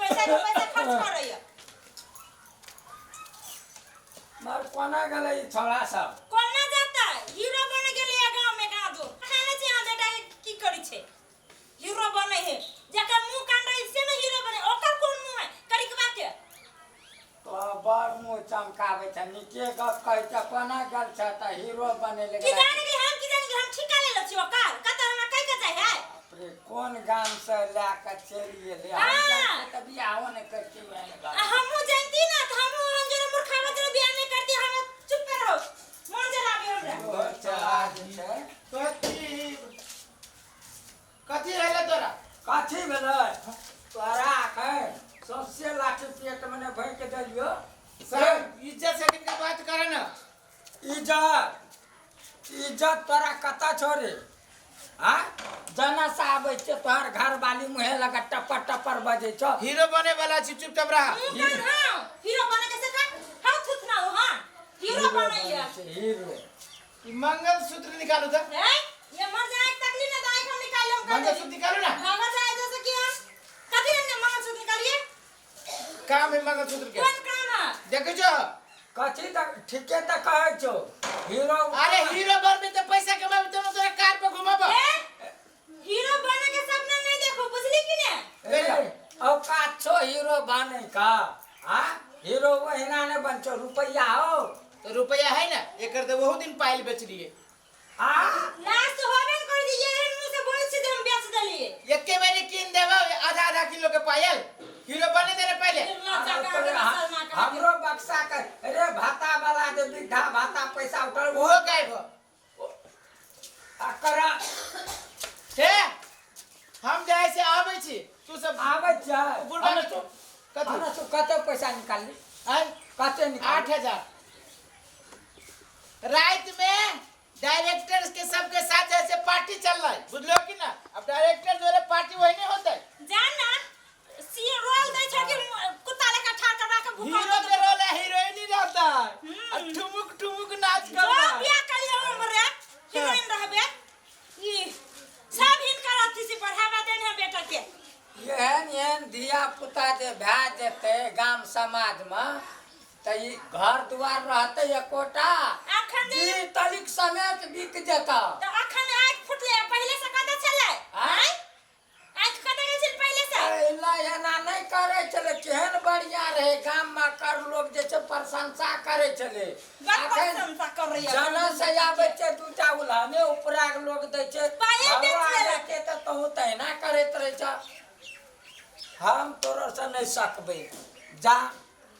पैसा के पैसा खर्च करैया। मर कोना गेलै ई छोड़ा सब? कोना जाता, हीरो बन गेलै गांव में। गांव दो खाने छै अहाँ बेटा के की करै छै? हीरो बने है, जकर मुंह कान रही से ने हीरो बने। ओकर कोन मुंह है करिकबा के? तो बड़ मुँह चमकाबै छै, नीके गप कहै छै। कोना गेल छै तऽ हीरो बने की जाने गेली हम, की जाने गेली हम? ठीका ले छी ओकर, कतऽ हमरा कहि के जाइ है। बाप रे, कोन गाम से लए कऽ चलि गेलै? हम जानते तऽ बियाहो नहि करती ओहन आ गाम। हमहूँ जानती ना तऽ हमहूँ ओहन जोरे मूर्खावा जोरे बियाह नहीं करती। हम चुप पे रहो, मन जराबी हमरा। ओहो चला जे छै। कथी कथी भेलै तोरा? कथी भेलै तोरा? एखन सौंसे लाठी पेटमे नहि भरि के देलियौ। सर, इज्जत से किनका बात करे ना। इज्जत, इज्जत तोरा कतऽ छौ रे? आ जना से आबै छियै, तोहर घरवाली मुँहे लगा टप्पर टप्पर बजै छौ। हीरो बने वाला छी, चुपचाप रहा। मुंह कान, हाँ, हीरो बने के से हाँ थुथना हो। हाँ, हीरो बने है। बनै छै हीरो। ई मंगलसूत्र निकालू तऽ। हैं, ये मर जाए तकली ना दाई, हम निकाल हम कर। मंगलसूत्र निकालू ना। भागा जाए जैसे कि हम कथी ने मंगलसूत्र निकालिए? काम है मंगलसूत्र के। कोन काम है? देखै छो? कथी तऽ ठीके तऽ कहै छौ हीरो। अरे, हीरो बनबे तऽ पैसा कमाबे, तब तोरा कार पे घुमाबो। ए, हीरो बने के सपना नहीं देखो, बुझली कि ने? ए, औकात छौ हीरो बने का? आ हीरो ओहिना नहि बन छौ, रुपैआ हो। तो रुपया है ना एकर, तो बहुत दिन पायल बेचलिए। आ लास्ट होबे न कर दिए, एहन मुंह से बोल छी जे हम बेच देलिए। एके बेरी कीन देबो आधा आधा किलो के पायल। हीरो बने देने पहले। निर्लज्जा का तोरे शर्मा का। हमरो बक्सा के रे भाता वाला जे वृद्धा भाता पैसा उठल ओहो गायब हो। अकरा से हम जाइ से आबै छी, तू सब आबै छै। बुढ़बा के कथी? हमरा तू कते पैसा निकालली? आय? कते निकालली? 8000। रात में डायरेक्टर के सबके साथ जैसे पार्टी चल रहा है, बुझलो कि ना? अब डायरेक्टर जो है पार्टी वही नहीं होता है। जान ना सी रोल दै छै कि कुत्ता लेखा ठाड़ करवा के भूखा। हीरो के रोल है, हीरोइन ही रहता है और ठुमुक ठुमुक नाच जो करना है। बियाह करियो हमरे हीरोइन रहबे। ई सब हिनकर अथी से बढ़ावा देने है बेटा के। एहन एहन धिया पुता जे भए जेतै गाम समाजमे तऽ ई घर दुआर रहतै एकोटा? अखन जे जी तलिक समेत बिक जेतऽ। तऽ अखन आँखि फुटलै, पहिले से कतऽ छलै? आँय? आँखि कतऽ गेल छलै पहिले से? पहिले एना नहि करै छलै। केहन बढ़िआँ रहै गाममे, कर लोक जे छै प्रशंसा करै छलै। बड़ अखन प्रशंसा करैया। जना से आबै छै, दूटा उल्हाने उपरा के लोक दै छै। पायल घरो बेच आबै लेलक। छै तऽ तहूँ तहिना करैत रहै छह। हम तोरो से नहि सकबै। जा,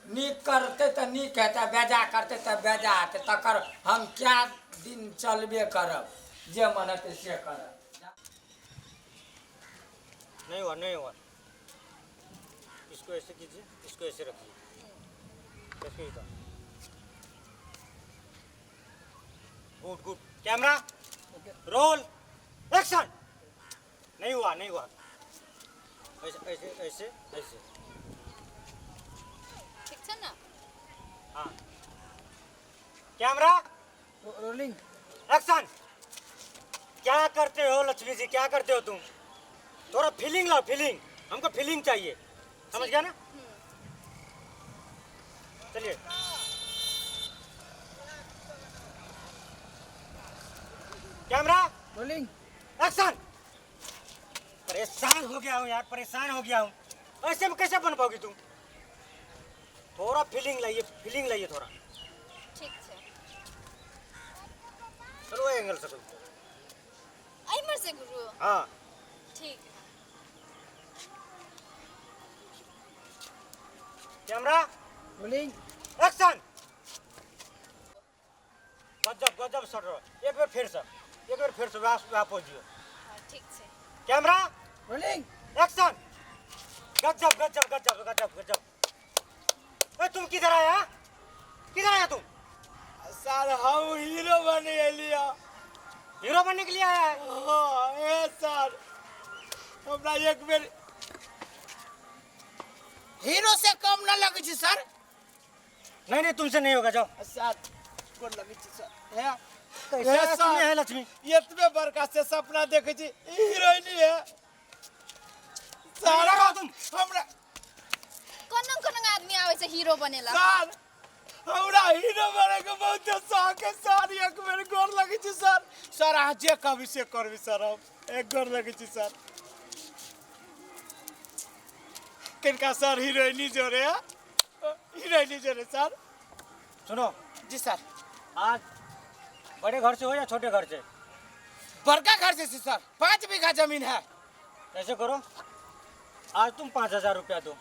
नीक करतै तऽ नीक हेतै, बेजा करतै तऽ बेजा हेतै, तकर हम कए दिन चलबे करब। जे मन हेतै से करब। नहीं हुआ, नहीं हुआ। इसको ऐसे कीजिए, इसको ऐसे रखिए, ऐसे ही था। Good good. Camera roll, action. नहीं हुआ, नहीं हुआ। ऐसे ऐसे ऐसे ऐसे। ठीक छै ने? हाँ, कैमरा रोलिंग। एक्शन। क्या करते हो लक्ष्मी जी, क्या करते हो तुम? थोड़ा फीलिंग लाओ, फीलिंग। हमको फीलिंग चाहिए, समझ गया ना? चलिए, कैमरा रोलिंग। एक्शन। परेशान हो गया हूँ यार, परेशान हो गया हूँ। ऐसे में कैसे बन पाओगी तुम? थोड़ा फीलिंग लाइए, फीलिंग लाइए थोड़ा। ठीक छै। चलो, एंगल से करो। एहिमे से गुरु? हाँ। ठीक। Camera rolling. एक्शन। गजब गजब शॉट रहो। एक बार फिर से, एक बार फिर से वहाँ वहाँ पहुंचियो। हाँ, ठीक छै। Camera rolling. एक्शन। गजब गजब गजब गजब गजब। ए, तुम किधर आया? किधर आया तुम? सर, हम हीरो बने एलिया। हीरो बनने के लिए आया है? हाँ, ए सर, हमरा एक बेर हीरो से कम न लगै छै सर। नहीं नहीं, तुमसे नहीं होगा, जाओ। सर, गोर लगै छै सर। हे। कैसा ए, सर। तुम्हें है लक्ष्मी? एतबे बड़का से सपना देखै छी, ई हीरोइनी है सारा। लगाओ तुम। हमरा हीरो बनेला। सर हमरा हीरो बने के बहुत शौक है सर, एक बेर गोर लगै छी सर। सर अहाँ जे कहबी से करबी सर, हम एक गोर लगै छी सर। किनका सर हीरोइनी जोरे है? हीरोइनी जोरे सर। सुनो जी सर। आज बड़े घर से हो या छोटे घर से? बड़का घर से सर, 5 बीघा जमीन है। ऐसे करो, आज तुम 5000 रुपया दो।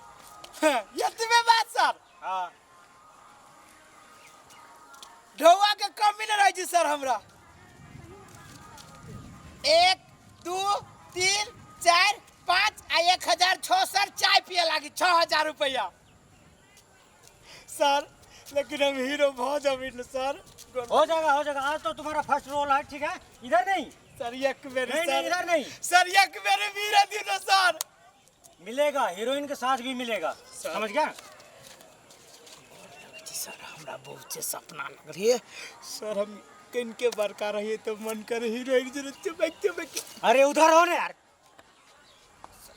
इतने बात सर? हाँ। ढौआ के कमी नहीं रही जी सर हमरा। 1 2 3 4 5 आ 1006 सर, चाय पिए लागी 6000 रुपया सर। लेकिन हम हीरो भ जमीन सर। हो जाएगा हो जाएगा, आज तो तुम्हारा फर्स्ट रोल है, ठीक है? इधर नहीं सर, एक बेर नहीं, नहीं सर। इधर नहीं सर, एक बेर वीरा दिनो सर। मिलेगा, हीरोइन के साथ भी मिलेगा, समझ गया? सर हमरा बहुत से सपना लग रही है सर, हम किनके बड़का रहिए तो मन करे हीरोइन जरूर चमक चमक। अरे उधर हो ना यार,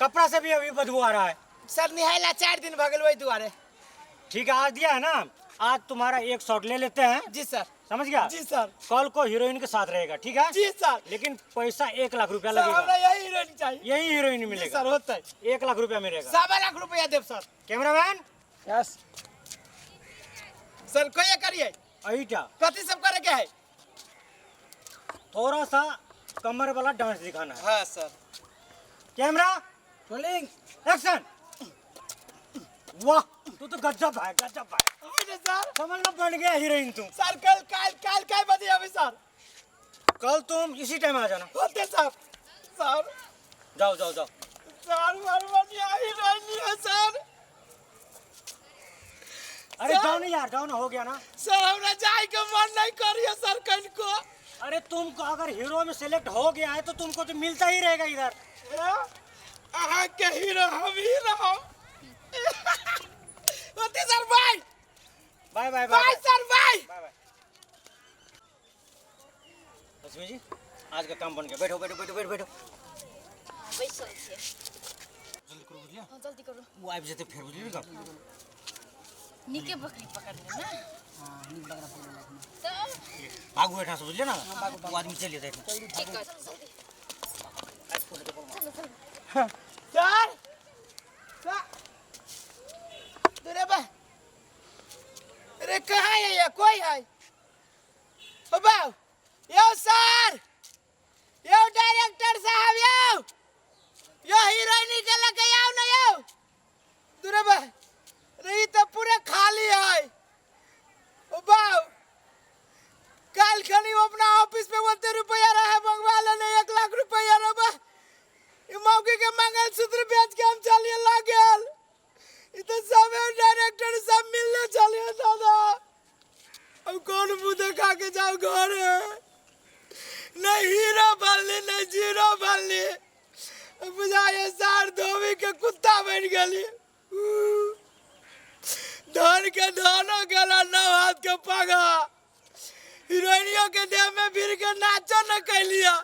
कपड़ा से भी अभी बदबू आ रहा है। सर निहायला 4 दिन भगल वही दुआरे। ठीक है, आज दिया है ना, आज तुम्हारा एक शॉट ले लेते हैं। जी सर। समझ गया? जी सर। कल को हीरोइन के साथ रहेगा, ठीक है? जी सर। लेकिन पैसा 1 लाख रुपया सर लगेगा। हमरा यही हीरोइन चाहिए। यही हीरोइन जी मिलेगा सर, होता है। 1 लाख रुपया मिलेगा। 1.25 लाख रुपया देव सर। कैमरामैन। यस सर, कोई करिए अईटा कथी सब करे के है? थोड़ा सा कमर वाला डांस दिखाना है। हाँ सर। Camera rolling action. वाह, तू तो गजब है, गजब है। सर समझ लो बन गया हीरोइन तुम। सर कल कल कल क्या बजे अभी सर? कल तुम इसी टाइम आ जाना। होते सर। सर जाओ जाओ जाओ। सर बढ़िया हीरोइन है सर। अरे जाओ ना यार, जाओ ना, हो गया ना। सर हमरा जाए के मन नहीं करिए सर कहीं को। अरे तुमको अगर हीरो में सेलेक्ट हो गया है तो तुमको तो मिलता ही रहेगा इधर। अहाँ के हीरो हम ही रहो। होते sir, bye bye bye bye sir, bye bye bye. Lakshmi ji आज का काम बन गया, बैठो बैठो बैठो बैठो बैठो। बैसल छियै। जल्दी करो बुझलियै? हाँ, जल्दी करू। वो आबि जेतै फेर, बुझलियै ने? नीके बकरी पकड़ले ना। हाँ, नीक बकरा पकड़ले। तऽ भागू एहिठाम से, बुझलियै ना? वो आदमी चलि जेतै एहिठाम। ठीक है, चलू जल्दी। चलू चलू। सर सर अरे बा, अरे कहाँ है ये? कोई है? ओ बाऊ, यो सर, यो डायरेक्टर साहब, यो यो हीरोइन के लगे आओ ना यो। दूरे बा, अरे ये तो पूरा खाली है। ओ बाऊ, कल खनी अपना ऑफिस में बोलते रुपया रहा है, मंगवा लेने 1 लाख रुपया रे बा। ये मौके के मंगलसूत्र बेच के हम चलिए लागल। ये तो सब डायरेक्टर सब मिलने चलिए दादा। अब कौन मुँह देखा के जाओ घर? नहीं हीरो बनली नहीं जीरो बनली, बुझाए सार धोबी के कुत्ता बन गली। धन के धनो गला 9 हाथ के पगा, हीरोइनियों के देह में भीड़ के नाचो न कैलिया।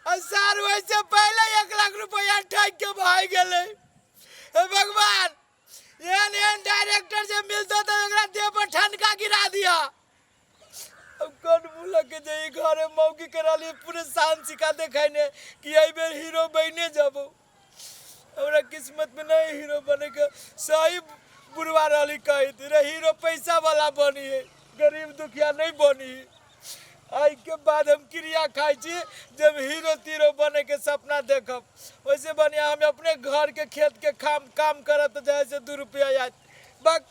और सार वैसे पहले 1 लाख रुपया ठग के भाग गए। हे भगवान, एहन एहन डायरेक्टर से मिलता तो ओकरा देह पर ठनका गिरा दिया। अब कौन मुँह के जाइए घरे मौकी करा लिए पूरे शान सिखा देखाई ने कि एहि बेर हीरो बने जबो। हमरा किस्मत में नहीं हीरो बने के, सही बुढ़वा रही कही रे हीरो पैसा वाला बनी है, गरीब दुखिया नहीं बनी। आई के बाद हम क्रिया खाई छी जब हीरो तीरो बने के सपना देखब। वैसे बढ़िया हम अपने घर के खेत के काम काम करत जाए से 2 रुपया आयत। बाक।